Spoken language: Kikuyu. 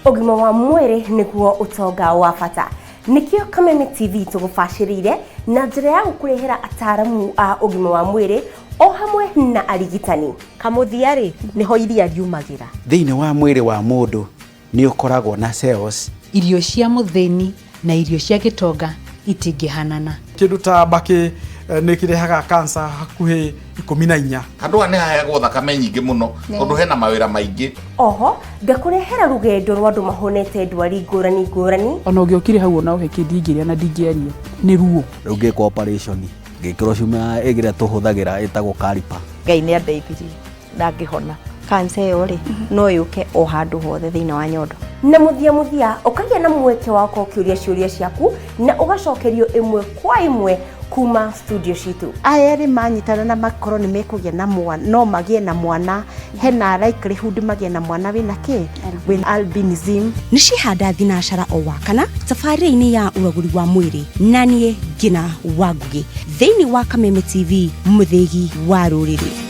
Ũgima wa mwĩrĩ nĩguo ũtonga wa bata. Nĩkĩo Kameme TV tũgũbacĩrĩire na njĩra ya gũkũrehera ataaramu a ũgima wa mwĩrĩ o hamwe na arigitani. Kamũthia rĩ, nĩho iria riumagĩra. Thĩinĩ wa mwĩrĩ wa mũndũ nĩ ũkoragwo na cells. Irio cia mũthĩni na irio cia gĩtonga itingĩhanana. Kĩndũ ta mbakĩ nĩ kĩrehaga cancer hakuhĩ 14. Handũ haha nĩ haheagwo thakame nyingĩ mũno tondũ hena mawĩra maingĩ. Oho ngakũrehera rũgendo rwa andũ mahonete ndwari ngũrani ngũrani. Ona ũngĩokire hau ona ũhe kĩ ndingĩrĩa na ndingĩaria nĩ ruo. Rĩu ngĩkwo operation ngĩkĩrwo cuma ĩrĩa tũhũthagĩra ĩtagwo caliper. Ngai nĩ andeithirie na ngĩhona. Cancer ĩyo rĩ, no yũke o handũ hothe thĩinĩ wa nyondo. Na mũthia mũthia ũkagĩa na mweke wa gũkorwo ũkĩũria ciũria ciaku na ũgacokerio ĩmwe kwa ĩmwe kuma studio citũ. Aya erĩ manyitana na makorwo nĩ mekũgĩa na mwana, no magĩe na mwana, hena likelihood magĩe na mwana wĩna kĩ? Wĩna albinism. Nĩ ciĩhanda thinacara o wakana tabarĩra-inĩ ya ũragũri wa mwĩrĩ na niĩ Ngina wa Ngũgĩ thĩinĩ wa Kameme TV, mũthĩgi wa rũrĩrĩ.